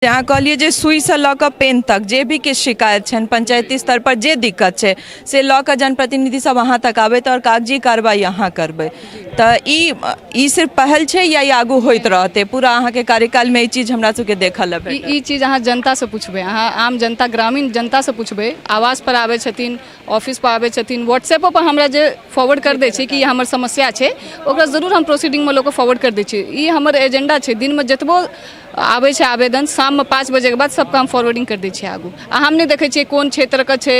जे अहाँ कहलियै जे सुइसँ लऽ कऽ पेन तक जे भी किछु शिकायत छनि, पंचायती स्तर पर जे दिक्कत छै से लऽ कऽ जनप्रतिनिधि सब अहाँ तक आबैत आओर कागजी कार्रवाई अहाँ करबै, तऽ ई ई सिर्फ पहल छै या ई आगू होइत रहतै? पूरा अहाँके कार्यकालमे ई चीज हमरा सबके देखऽ लए भेटत? ई चीज अहाँ जनतासँ पुछबै, अहाँ आम जनता, ग्रामीण जनतासँ पुछबै। आवास पर आबै छथिन, ऑफिस पर आबै छथिन, व्हाट्सएपो पर हमरा जे फॉरवर्ड कर दै छै कि ई हमर समस्या छै, ओकरा जरूर हम प्रोसीडिंगमे लऽ कऽ फॉरवर्ड कर दै छियै। ई हमर एजेंडा छै। दिनमे जतबो आबै छै आवेदन, शाममे 5 बजेके बाद सबके हम फॉरवर्डिंग कर दै छियै आगू। आ हम नहि देखै छियै कोन क्षेत्रके छै,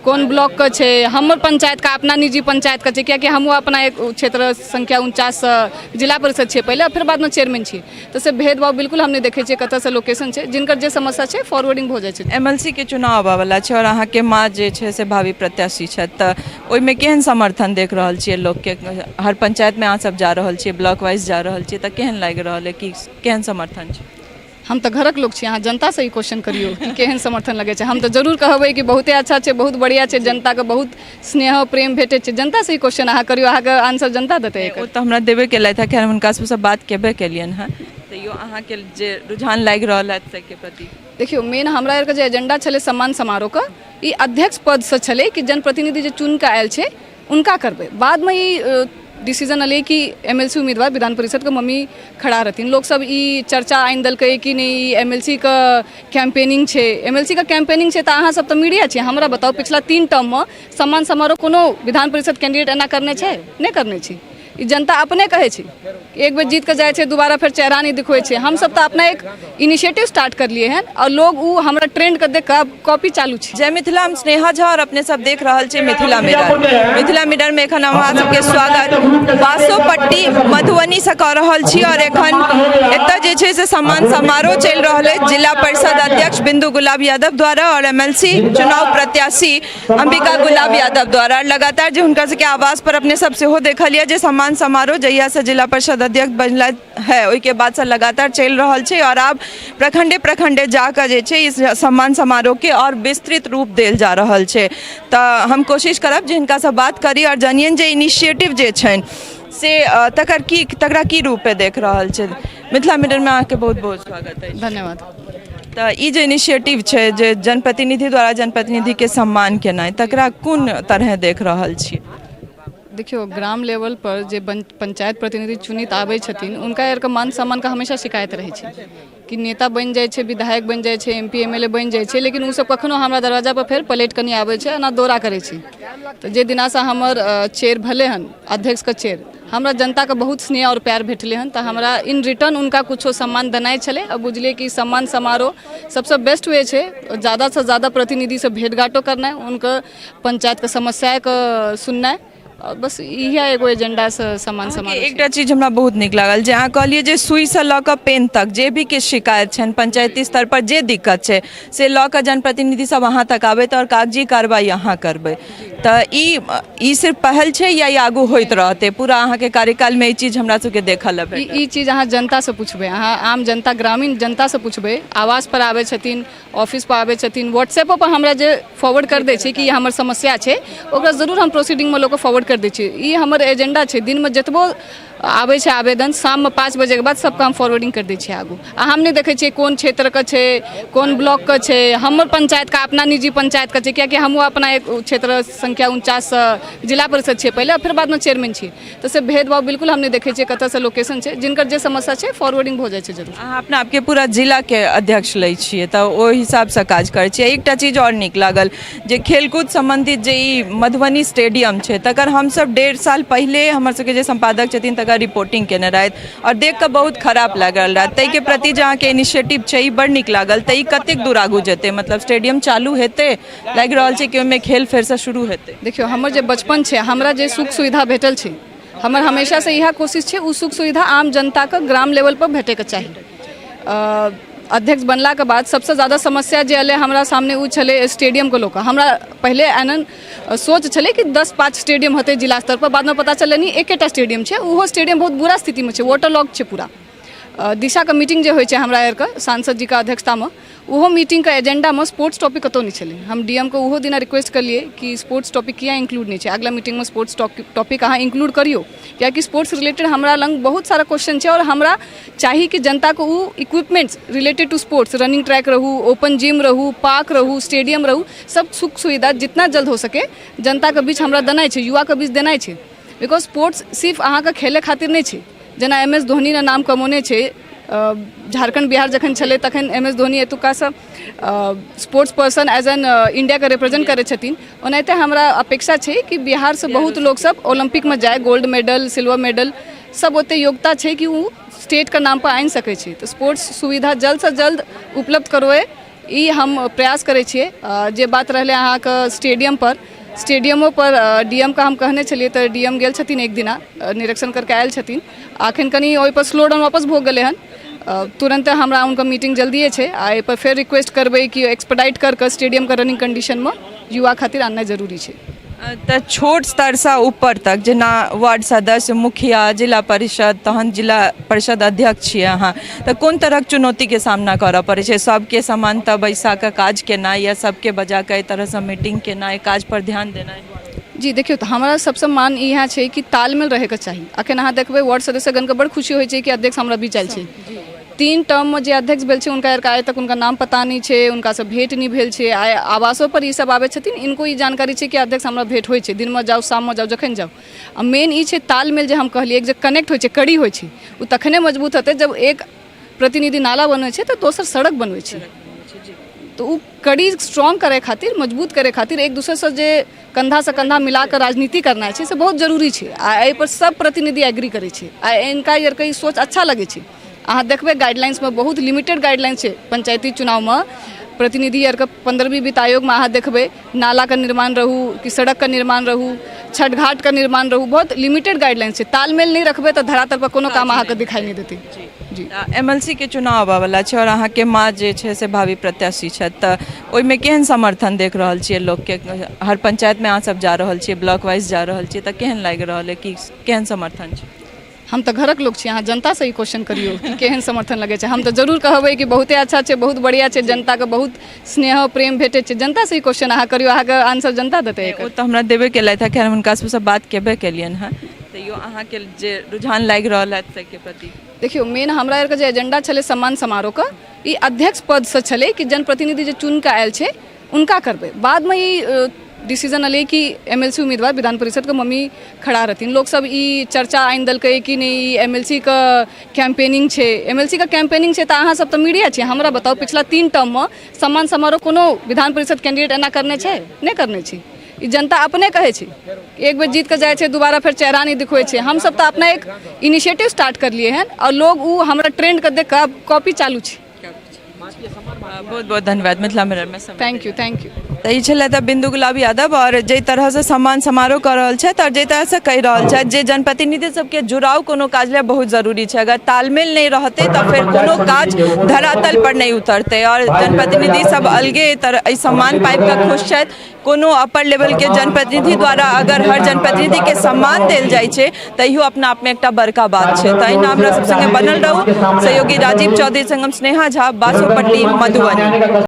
कोन ब्लॉकके छै। हमर पंचायतके, अपना निजी पंचायतके छै, कियाकि हमहूँ अपना एक क्षेत्र संख्या 49सँ जिला परिषद छियै पहिले, फेर बादमे चेयरमैन छियै। तऽ से भेदभाव बिल्कुल हम नहि देखै छियै कतऽसँ लोकेशन छै। जिनकर जे समस्या छै, फॉरवर्डिंग भऽ जाइ छै। एमएलसी के चुनाव आबयवला छै आओर अहाँके माँ जे छै से भावी प्रत्याशी छथि, तऽ ओहिमे केहन समर्थन देख रहल छियै लोकके? हर पंचायतमे अहाँ सब जा रहल छियै, ब्लॉक वाइज जा रहल छियै, तऽ केहन लागि रहल अइ कि केहन समर्थन छै? हम तऽ घरक लोक छी, अहाँ जनतासँ ई क्वेश्चन करियौ कि केहन समर्थन लगै छै। हम तऽ जरूर कहबै कि बहुते अच्छा छै, बहुत बढ़िआँ छै। जनताके बहुत स्नेह प्रेम भेटै छै। जनतासँ ई क्वेश्चन अहाँ करियौ, अहाँके आंसर जनता देतै एकर। ओ तऽ हमरा देबे केलथि हँ, खैर हुनका सबसँ बात केबे केलियनि हँ, तैयो अहाँके जे रुझान लागि रहल हँ ताहिके प्रति। देखियौ, मेन हमरा आरके जे एजेंडा छलै सम्मान समारोहके, ई अध्यक्ष पदसँ छलै कि जनप्रतिनिधि जे चुनि कऽ आयल छै उनका करबै। बादमे ई डिसीजन एलै कि एम एल सी उम्मीदवार विधान परिषदके मम्मी खड़ा रहथिन। लोकसब ई चर्चा आनि देलकै कि नहि, ई एम एल सी के कैम्पेनिंग छै, एम एल सी के कैम्पेनिंग छै। तऽ अहाँ सब तऽ मीडिया छी, हमरा बताउ, पिछला 3 टर्ममे सम्मान समारोह कोनो विधान परिषद कैंडिडेट एना करने छै? नहि करने छै। ई जनता अपने कहै छै, एक बेर जीत कऽ जाइ छै, दोबारा फेर चेहरा नहि दिखबै छै। हमसब तऽ अपना एक इनिशिएटिव स्टार्ट करलियै हन आओर लोग ओ हमरा ट्रेंड के देख कऽ कॉपी चालू छै। जय मिथिला, हम स्नेहा झा और अपने सब देख रहल छी मिथिला मिरर। मिथिला मिरर में एखन हम अहाँ सबके स्वागत बासोपट्टी मधुबनी से कऽ रहल छी और एखन एतऽ जे छै से सम्मान समारोह चलि रहल अछि जिला परिषद अध्यक्ष बिंदु गुलाब यादव द्वारा और एमएलसी चुनाव प्रत्याशी अंबिका गुलाब यादव द्वारा। लगातार जे हुनका सबके आवास पर अपने सब सेहो देखलियै जे सम्मान समारोह जहिया से जिला परिषद अध्यक्ष बनलथि है ओहिके बादसँ लगातार चलि रहल छै आओर आब प्रखंडे प्रखंडे जाकऽ जे छै इस सम्मान समारोहके आओर विस्तृत रूप देल जा रहल छै। तऽ हम कोशिश करब जे हिनकासँ बात करी आओर जानियनि जे इनिशिएटिव जे छनि से तकर की, तकरा की रूपे देख रहल छै। मिथिला मिररमे अहाँके बहुत बहुत स्वागत अछि। धन्यवाद। तऽ ई जे इनिशिएटिव छै जे जनप्रतिनिधि द्वारा जनप्रतिनिधिके सम्मान केनाइ, तकरा कोन तरहे देख रहल छी? देखियौ, ग्राम लेवल पर जे पंचायत प्रतिनिधि चुनित आबै छथिन, हुनका आरके मान सम्मानके हमेशा शिकायत रहै छै कि नेता बनि जाइ छै, विधायक बनि जाइ छै, M P M L A बनि जाइ छै, लेकिन ओसभ कखनो हमरा दरवाजा पर फेर पलटि कऽ नहि आबै छै, एना दौरा करै छै। तऽ जे दिनासँ हमर चेयर भेलै हन, अध्यक्षके चेयर, हमरा जनताके बहुत स्नेह आओर प्यार भेटलै हन, तऽ हमरा इन रिटर्न हुनका कुछो सम्मान देनाइ छलै। आ बुझलियै कि सम्मान समारोह सबसँ बेस्ट वे छै ज्यादासँ ज्यादा प्रतिनिधिसँ भेँट घाँटो करनाइ, हुनकर पंचायतके समस्याके सुननाइ, बस इएह एगो एजेंडासँ सम्मान समारोह। एकटा चीज हमरा बहुत नीक लागल जे अहाँ कहलियै जे सुइसँ लऽ कऽ पेन तक जे भी किछु शिकायत छनि, पंचायती स्तर पर जे दिक्कत छै से लऽ कऽ जनप्रतिनिधि सब अहाँ तक आबैत आओर कागजी कार्रवाई अहाँ करबै, तऽ ई ई सिर्फ पहल छै या ई आगू होइत रहतै? पूरा अहाँके कार्यकालमे ई चीज हमरा सबके देखऽ लए भेटत? ई चीज अहाँ जनतासँ पुछबै, अहाँ आम जनता, ग्रामीण जनतासँ पुछबै। आवास पर आबै छथिन, ऑफिस पर आबै छथिन, व्हाट्सएपो पर हमरा जे फॉरवर्ड कर दै छै कि ई हमर समस्या छै, ओकरा जरूर हम प्रोसीडिंगमे लऽ कऽ फॉरवर्ड कर दै छियै। ई हमर एजेंडा छै। दिनमे जतबो आबै छै आवेदन, शाममे 5 बजेके बाद सबके हम फॉरवर्डिंग कर दै छियै आगू। आ हम नहि देखै छियै कोन क्षेत्रके छै, कोन ब्लॉकके छै। हमर पंचायतके, अपना निजी पंचायतके छै, कियाकि हमहूँ अपना एक क्षेत्र संख्या 49सँ जिला परिषद छियै पहिले, फेर बादमे चेयरमैन छियै। तऽ से भेदभाव बिल्कुल हम नहि देखै छियै कतऽसँ लोकेशन छै। जिनकर जे समस्या छै, फॉरवर्डिंग भऽ जाइ छै जरूर। अहाँ अपना आपके पूरा जिलाके अध्यक्ष लै छियै तऽ ओहि हिसाबसँ काज करै छियै। एकटा चीज आओर नीक लागल जे खेलकूद सम्बन्धित जे ई मधुबनी स्टेडियम छै, तकर हमसब 1.5 साल पहिले हमर सबके जे सम्पादक छथिन तकर रिपोर्टिंग केने रहथि आओर देख कऽ बहुत खराब लागल रहए। ताहिके प्रति जे अहाँके इनिशिएटिव छै ई बड़ नीक लागल। तऽ ई कतेक दूर आगू जेतै? मतलब स्टेडियम चालू हेतै, लागि रहल छै कि ओहिमे खेल फेरसँ शुरू हेतै? देखियौ, हमर जे बचपन छै, हमरा जे सुख सुविधा भेटल छै, हमर हमेशासँ इएह कोशिश छै ओ सुख सुविधा आम जनताके ग्राम लेवलपर भेटैके चाही। अध्यक्ष बनलाके बाद सबसँ ज्यादा समस्या जे एलै हमरा सामने ओ छलै स्टेडियमके लऽ कऽ। हमरा पहिले एहन सोच छलै कि 10-5 स्टेडियम हेतै जिला स्तरपर, बादमे पता चललै नहि, एकेटा स्टेडियम छै, ओहो स्टेडियम बहुत बुरा स्थितिमे छै, वाटर लॉक छै पूरा। दिशाके मीटिंग जे होइ छै हमरा आरके सांसद जीके अध्यक्षतामे, ओहो मीटिंगके एजेंडामे स्पोर्ट्स टॉपिक कतहु नहि छलै। हम डी एम के ओहो दिना रिक्वेस्ट करलियै कि स्पोर्ट्स टॉपिक किया इंक्लूड नहि छै, अगला मीटिंगमे स्पोर्ट्स टॉपिक अहाँ इंक्लूड करियौ, कियाकि स्पोर्ट्स रिलेटेड हमरा लग बहुत सारा क्वेश्चन छै और हमरा चाही कि जनताके ओ equipments related to sports, running track रहू, ओपन जिम रहू, पार्क रहू, स्टेडियम रहू, सब सुख सुविधा जितना जल्द हो सके जनताके बीच हमरा देनाइ छै, युवाके बीच देनाइ छै। Because sports सिर्फ अहाँके खेलै खातिर नहि छै। जेना एम एस धोनी ने नाम कमौने छै, झारखण्ड बिहार जखन छलै तखन एम एस धोनी एतुक्कासँ स्पोर्ट्स पर्सन एज एन इण्डियाके रिप्रेजेंट करै छथिन। ओनाहिते हमरा अपेक्षा छै कि बिहारसँ बहुत लोकसब ओलम्पिकमे जाय, गोल्ड मेडल, सिल्वर मेडल सब, ओते योग्यता छै कि ओ स्टेटके नामपर आनि सकै छै। तऽ स्पोर्ट्स सुविधा जल्दसँ जल्द उपलब्ध करबै, ई हम प्रयास करै छियै। जे बात रहलै अहाँके स्टेडियम पर, स्टेडियमो पर डी एम के हम कहने छलियै तऽ डी एम गेल छथिन, एक दिना निरीक्षण करके आयल छथिन। अखन कनि ओहिपर स्लो डाउन वापस भऽ गेलै हन। तुरन्ते हमरा हुनकर मीटिंग जल्दिए छै आ एहिपर फेर रिक्वेस्ट करबै कि एक्सपेडाइट कर कऽ स्टेडियमके रनिंग कंडीशनमे युवा खातिर आननाइ जरूरी छै। तऽ छोट स्तरसँ ऊपर तक, जेना वार्ड सदस्य, मुखिया, जिला परिषद, तहन जिला परिषद अध्यक्ष छियै अहाँ, तऽ कोन तरहक चुनौतीके सामना करऽ पड़ै छै? सबके समानता बैसा कऽ काज केनाइ या सबके बजा कऽ एहि तरहसँ मीटिंग केनाइ, काज पर ध्यान देनाइ? जी देखियौ, तऽ हमरा सबसँ मान इएह छै कि तालमेल रहैके चाही। अखन अहाँ देखबै वार्ड सदस्यगणके बड़ खुशी होइ छै कि अध्यक्ष हमरा बीच आयल छै। 3 टर्ममे जे अध्यक्ष भेल छै हुनका आइ तक हुनका नाम पता नहि छै, हुनकासँ भेँट नहि भेल छै। आइ आवासो पर ई सब आबै छथिन, इनको ई जानकारी छै कि अध्यक्ष हमरा भेँट होइ छै, दिनमे जाउ, शाममे जाउ, जखन जाउ। आ मेन ई छै तालमेल जे हम कहलियै, जे कनेक्ट होइ छै, कड़ी होइ छै, ओ तखने मजबूत हेतै जब एक प्रतिनिधि नाला बनबै छै तऽ दोसर सड़क बनबै छै। तऽ ओ कड़ी स्ट्रॉन्ग करै खातिर, मजबूत करै खातिर एक दोसरसँ जे कन्धासँ कन्धा मिला कऽ राजनीति करनाइ छै से बहुत जरूरी छै। आ एहिपर सब प्रतिनिधि एग्री करै छै आ इनका आरके ई सोच अच्छा लगै छै। अहाँ देखबै गाइडलाइंसमे बहुत लिमिटेड गाइडलाइंस छै पंचायती चुनावमे प्रतिनिधि आरके। 15वीं वित्त आयोगमे अहाँ देखबै नालाके निर्माण रहू कि सड़कके निर्माण रहू, छठ घाटके निर्माण रहू, बहुत लिमिटेड गाइडलाइंस छै। तालमेल नहि रखबै तऽ धरातल पर कोनो काम अहाँके दिखाई नहि देतै। जी, एमएलसी के चुनाव आबयवला छै आओर अहाँके माँ जे छै से भावी प्रत्याशी छथि, तऽ ओहिमे केहन समर्थन देख रहल छियै लोकके? हर पंचायतमे अहाँ सब जा रहल छियै, ब्लॉक वाइज जा रहल छियै, तऽ केहन लागि रहल है कि केहन समर्थन छै? हम तऽ घरक लोक छी, अहाँ जनतासँ ई क्वेश्चन करियौ कि केहन समर्थन लगै छै। हम तऽ जरूर कहबै कि बहुते अच्छा छै, बहुत बढ़िआँ छै, जनताके बहुत स्नेह प्रेम भेटै छै। जनतासँ ई क्वेश्चन अहाँ करियौ, अहाँके आंसर जनता देतै एकर। ओ तऽ हमरा देबे केलथि हँ, खैर हुनका सबसँ बात केबे केलियनि हँ, तैयो अहाँके जे रुझान लागि रहल हैत ताहिके प्रति। देखियौ, मेन हमरा आरके जे एजेंडा छलै सम्मान समारोहके, ई अध्यक्ष पदसँ छलै कि जनप्रतिनिधि जे चुनि कऽ आयल छै हुनका करबै। बादमे ई डिसीजन एलै कि एम एल सी उम्मीदवार विधान परिषदके मम्मी खड़ा रहथिन। लोकसब ई चर्चा आनि देलकै कि नहि, ई एम एल सी के कैम्पेनिंग छै। एम एल सी के कैम्पेनिंग छै तऽ अहाँ सब तऽ मीडिया छी, हमरा बताउ पिछला 3 टर्ममे सम्मान समारोह कोनो विधान परिषद कैंडिडेट एना करने छै? नहि करने छै। ई जनता अपने कहै छै, एक बेर जीत कऽ जाइ छै, दोबारा फेर चेहरा नहि दिखबै छै। हमसब तऽ अपना एक इनिशिएटिव स्टार्ट करलियै हन आओर लोग ओ हमरा ट्रेंडके देख कऽ आब कॉपी चालू छै। बहुत बहुत धन्यवाद मिथिला मिरर में समय। Thank you, thank you. तऽ ई छलथि तऽ बिंदु गुलाब यादव आओर जाहि तरहसँ सम्मान समारोह कऽ रहल छथि आओर जाहि तरहसँ कहि रहल छथि जे जनप्रतिनिधि सबके जुड़ाव कोनो काज लए बहुत जरूरी छै। अगर तालमेल नहि रहतै तऽ फेर कोनो काज धरातल पर नहि उतरतै आओर जनप्रतिनिधि सब अलगे तरह एहि सम्मान पाबि कऽ खुश छथि। कोनो अपर लेवलके जनप्रतिनिधि द्वारा अगर हर जनप्रतिनिधिके सम्मान देल जाइ छै तऽ इहो अपना आपमे एकटा बड़का बात छै। तऽ एहिना हमरा सब सङ्गे बनल रहू। सहयोगी राजीव चौधरी संग हम स्नेहा झा, बासोपट्टी, मधुबनी।